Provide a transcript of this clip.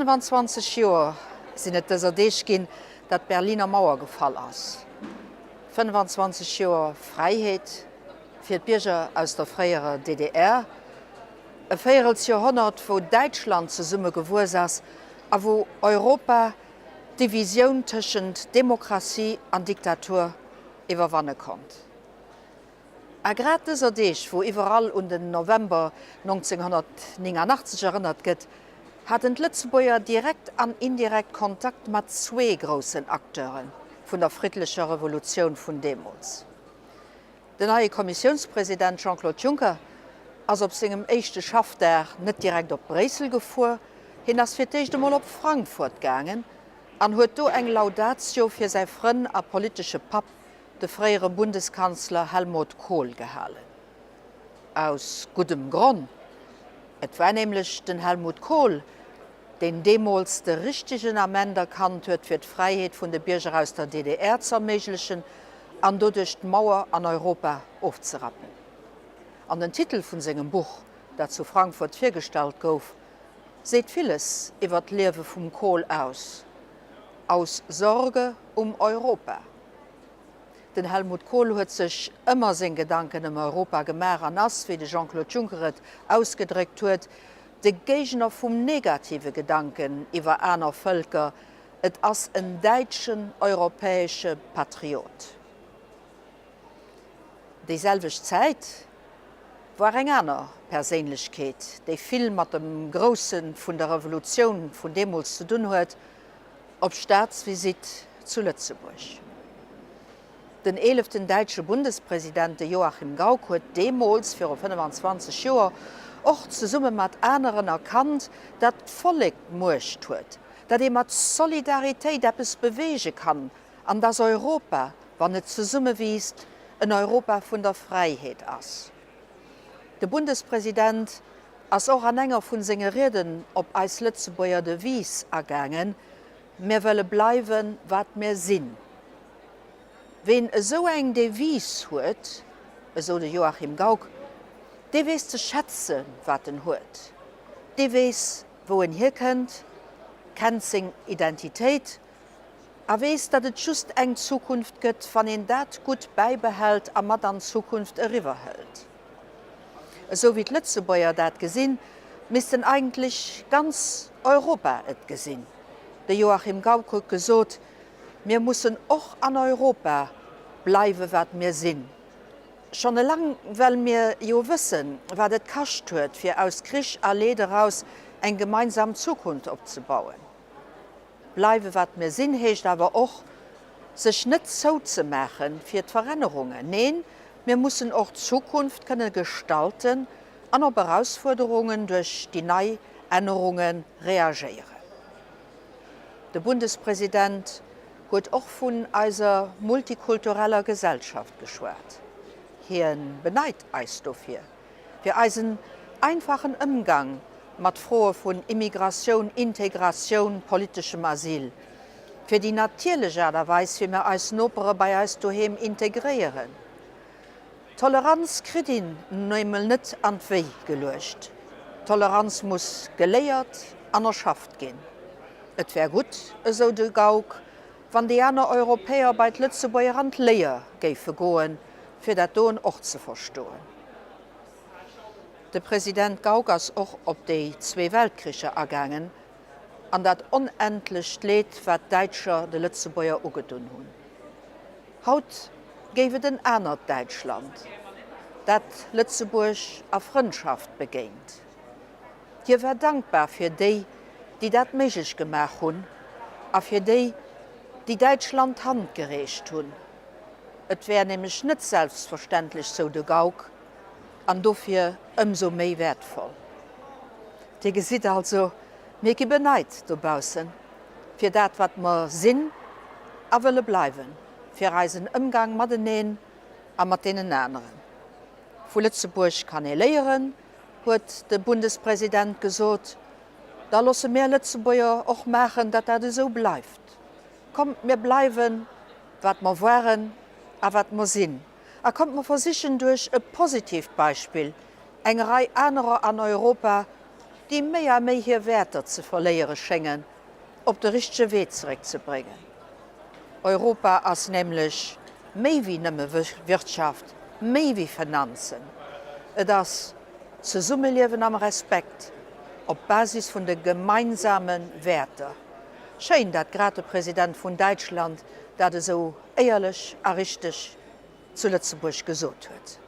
25 Joer sinn et dëser Deeg ginn, datt d'Berliner Mauer gefall ass. 25 Joer Fräiheet fir d'Bierger aus der fréierer DDR. E Véierelsjoerhonnert, wou Däitschland zesumme gewuess ass a wou Europa d'Divisioun tëschent Demokratie an Diktatur iwwerwanne konnt. A grad dëser Deeg, wou iwwerall un den November 1989 erënnert gëtt, haten d'Lëtzebuerger direkt an indirekt Kontakt mat zwee groussen Acteure vun der friddlecher Revolutioun vun deemools. Den neie Kommissiounspresident Jean-Claude Juncker ass op sengem éischte Schaffdag net direkt op Bréissel gefuer, hien ass fir d'éischt emol op Frankfurt gaangen an huet do eng Laudatio fir säi Frënn a politesche Papp de fréiere Bundeskanzler Helmut Kohl gehalen. Aus guddem Gronn, Et war nämlech den Helmut Kohl, deen deemools de richtegen Ament erkannt huet, fir d'Fräiheet vun de Bierger aus der DDR z'erméiglechen an doduerch d'Mauer an Europa ofzerappen. An den Titel vun sengem Buch, dat zu Frankfurt virgestallt gouf, seet villes iwwer d'Liewe vum Kohl aus, Aus Sorge um Europa. Den Helmut Kohl huet sech ëmmer seng Gedanken ëm Europa gemaach an ass, wéi de Jean-Claude Juncker et ausgedréckt huet, de Géigner vum negative Gedanken iwwer aner Vëlker, et ass en däitschen europäesche Patriot. Déi selwecht Zäit war eng aner Perséinlechkeet, déi vill mat dem Grousse vun der Revolutioun vun deemools ze dunn huet, op Staatsvisitt zu Lëtzebuerg. Den eeleften däitsche Bundespresident, de Joachim Gauck, huet deemools, viru 25 Joer, och zesumme mat aneren erkannt, datt d'Vollek d'Muecht huet, datt ee mat Solidaritéit eppes beweege kann an datt Europa, wann et zesummewiisst, en Europa vun der Fräiheet ass. De Bundespresident ass och an enger vun senge Rieden op eis Lëtzebuerger Devise agaangen, Mir wëlle bleiwen, wat mir sinn. Ween esou eng Devise huet, esou de Joachim Gauck, dee weess ze schätzen, wat en huet, dee weess, wou en hierkënnt, kennt seng Identitéit a weess, datt et just eng Zukunft gëtt, wann een dat Gutt bäibehält a mat an d'Zukunft eriwwerhëlt. Esou wéi d'Lëtzebuerger dat gesinn, missten eigentlech ganz Europa et gesinn. De Joachim Gauck huet gesot, Mir mussen och an Europa bleiwe wat mir sinn. Schonn eleng well mir jo wëssen, wat et kascht huet, fir aus Krich a Leed eraus eng gemeinsam Zukunft opzebauen. Bleiwe wat mir sinn heescht awer och, sech net zouzemaache fir d'Verännerungen. Neen, mir mussen och d'Zukunft kënne gestalten an op Erausfuerderungen duerch déi nei Ännerunge reagéieren. De Bundespresident huet och vun eiser multikultureller Gesellschaft geschwat. Hie beneit eis dofir. Fir eisen einfachen Ëmgang mat Froe vun Immigratioun, Integratioun, politeschem Asyl, fir déi natierlech Aart a Weis, wéi mir eis Nopere bei eis doheem integréieren. Toleranz kritt een nu eemol net an d'Wéi geluecht. Toleranz muss geléiert an erschafft ginn. Et wär gutt, esou de Gauck, wann déi aner Europäer bei d'Lëtzebuerger an d'Léier géife goen, fir dat doen och ze verstoen. De President Gauck ass och op déi zwee Weltkricher agaangen an dat onendlecht Leed, wat d'Däitscher de Lëtzebuerger ugedunn hunn. Haut géif et en anert Däitschland, dat Lëtzebuerg a Frëndschaft begéint. Hie war dankbar fir déi, déi dat méiglech gemaach hunn a fir déi, déi Däitschland d'Hand gereecht hunn. Et wär nämlech net selbstverständlech, sou de Gauck, an dofir ëmsou méi wäertvoll. Dir gesitt also, mir gi beneit dobaussen fir dat, wat mer sinn a wëlle bleiwen, fir eisen Ëmgang mateneen a mat deenen aneren. Vu Lëtzebuerg kann ee léieren, huet de Bundespresident gesot. Da loosse mir Lëtzebuerger och maachen, datt dat esou bleift. Kommt, mir bleiwen, wat mer waren a wat mer sinn, a kommt, mer versichen duerch e positiivt Beispill eng Rei anerer an Europa. déi méi a méi hir Wäerter ze verléiere schéngen, op de richtege Wee zeréckzebréngen. Europa ass nämlech méi wéi nëmme Wirtschaft, méi wéi Finanzen. Et ass Zesummeliewen am Respekt, op Basis vun de gemeinsame Wäerter. Schéin, dat grad de President vun Däitschland dat esou éierlech a richteg zu Lëtzebuerg gesot huet.